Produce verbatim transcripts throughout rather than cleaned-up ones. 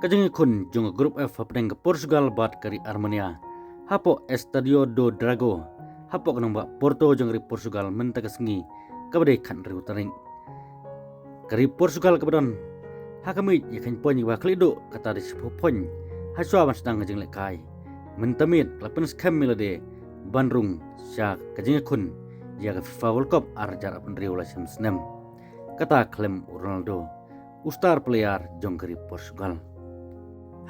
Ka jingïakhun jong ka Group F hapdeng ka Portugal bad ka ri Armenia hapoh Estadio do Dragão, hapoh ka nongbah Porto jong ka ri Portugal mynta ka sngi kaba dei khathynriew tarik. Ka ri Portugal kaba don ha ka miej ïa ka point kaba khlem duh kata dei shiphew point hashwa ban sdang ka jinglehkai, mynta miet ka la pynskhem ïa lade ban rung sha ka jingïakhun ïa ka FIFA World Cup ar hajar arphew hynriew la shem snem. Kata khlem u Ronaldo, u star player jong ka ri Portugal.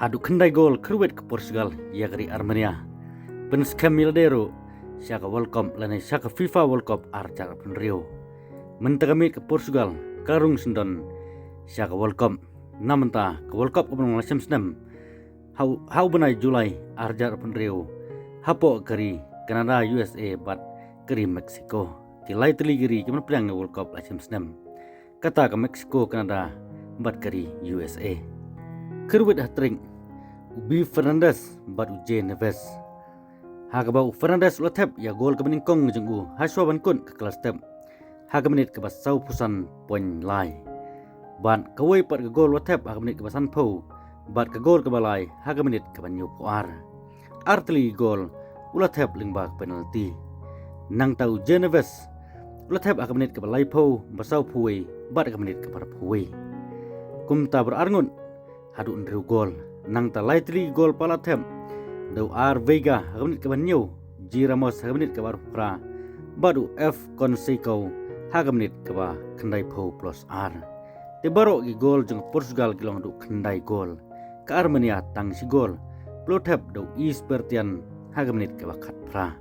Haduh khyndai gol kyrwit ka Portugal ïa ka ri Armenia, pynskhem ïa lade ruh sha ka World Cup lane sha ka FIFA World Cup ar hajar arphew hynriew. Mynta ka miet ka Portugal ka la rung syndon sha ka World Cup. Na mynta ka World Cup kaba long la shem snem ha u, ha u bnai July ar hajar arphew hynriew hapoh ka ri Canada, U S A bad ka ri Mexico. Ki lai tylli ki ri kiban pdiang ïa ka World Cup la shem snem, kata ka Mexico, Canada bad ka ri U S A. Kyrwit hat-trick u Xavi Hernandez bad u Jay Neves, ha kaba u Fernandes u la thep ïa ka gol kaba nyngkong jong u hashwa ban kut ka kylla step ha ka minit kaba sawphew san point lai. Bad kawei pat ka gol u la thep ha ka minit kaba sanphew, bad ka gol kaba lai ha ka minit kaba hynñiewphew ar. Ar tylli ki gol u la thep lyngba ka penalty. Nangta u Jay Neves u la thep ha ka minit kaba laiphew, ba sawphew wei bad ha ka minit kaba arphew wei. Kumta baroh arngut haduh hynriew gol. Nangta lai tylli ki gol pat la thep da u R Veiga ha ka minit kaba hynñiew, G Ramos ha ka minit kaba arphew phra bad u F Conceição ha ka minit kaba khyndaiphew plus ar. Te baroh ki gol jong ka Portugal ki long haduh khyndai gol. Ka Armenia tang shi gol, pynlong thep da u Yves Bertian ha ka minit kaba khatphra.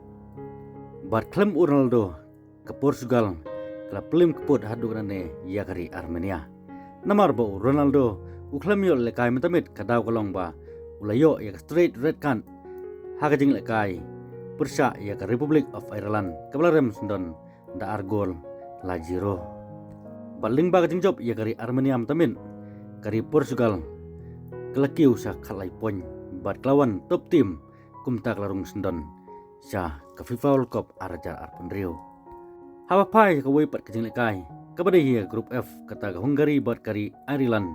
Bad khlem u Ronaldo, ka Portugal ka la pynliem kput haduh nane ïa ka ri Armenia. Namar ba u Ronaldo u khlem ïoh lehkai mynta miet, ka daw ka long ba u la ïoh ïa ka straight red card ha ka jinglehkai pyrshah ïa ka Republic of Ireland kaba la rem syndon da ar gol la zero. Bad lyngba ka jingjop ïa ka ri Armenia mynta miet, ka ri Portugal ka la kiew sha khatlai point bad ka la wan top team, kumta ka la rung syndon sha ka FIFA World Cup ar hajar arphew hynriew. Haba phai sha kawei pat ka jinglehkai kaba dei hi ha ka Group F, kata ka Hungary bad ka ri Ireland.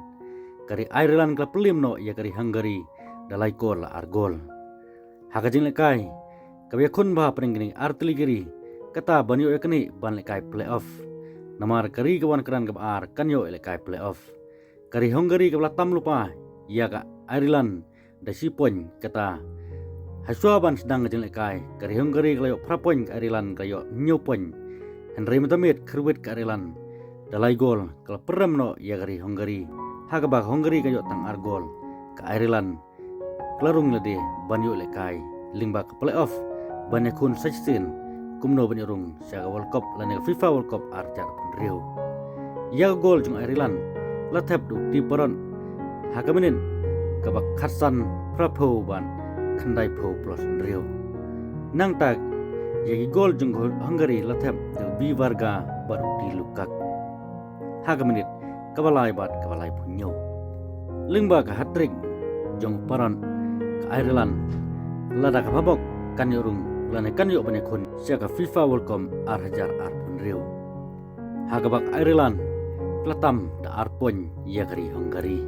Ka ri Ireland ka la pynliem noh ïa ka ri Hungary da lai gol la ar gol. Ha ka jinglehkai kaba ïakhun bha hapdeng kine ar tylli ki ri, kata ban ïoh ïa kane ban lehkai playoff. Namar ka ri kaba wan kyrdan kaba ar kan ïoh ïa lehkai playoff. Ka ri Hungary kaba la tam lypa ïa ka Ireland da shi point, kata hashwa ban sdang ka jinglehkai ka ri Hungary ka la ïoh phra point, ka Ireland ka la ïoh hynñiew point. Hynrei mynta miet kyrwit ka Ireland da lai gol ka la pynrem noh ïa ka ri Hungary, ha kaba ka Hungary ka ïoh tang ar gol. Ka Ireland ka la rung lade ban ïoh lehkai lyngba ka playoff ban ïakhun sa shisien kumno ban ïoh rung sha ka World Cup lane ka FIFA World Cup ar hajar arphew hynriew. Ïa ka gol jong Ireland la thep da u Tee Parrott ha ka minit kaba khatsan, phraphew bad khyndaiphew plus hynriew. Nangta ïa ki gol jong ka Hungary la thep da u Veiga bad u Di Lukaku ha ka minit kaba lai bad kaba laiphew hynñiew. Lyngba ka hat-trick jong u Parrott, ka Ireland lada ka bha bok kan ïoh rung lane kan ïoh ban ïakhun sha ka FIFA World Cup ar hajar arphew hynriew. Ha kaba ka Ireland ka la tam da ar point ïa ka ri Hungary.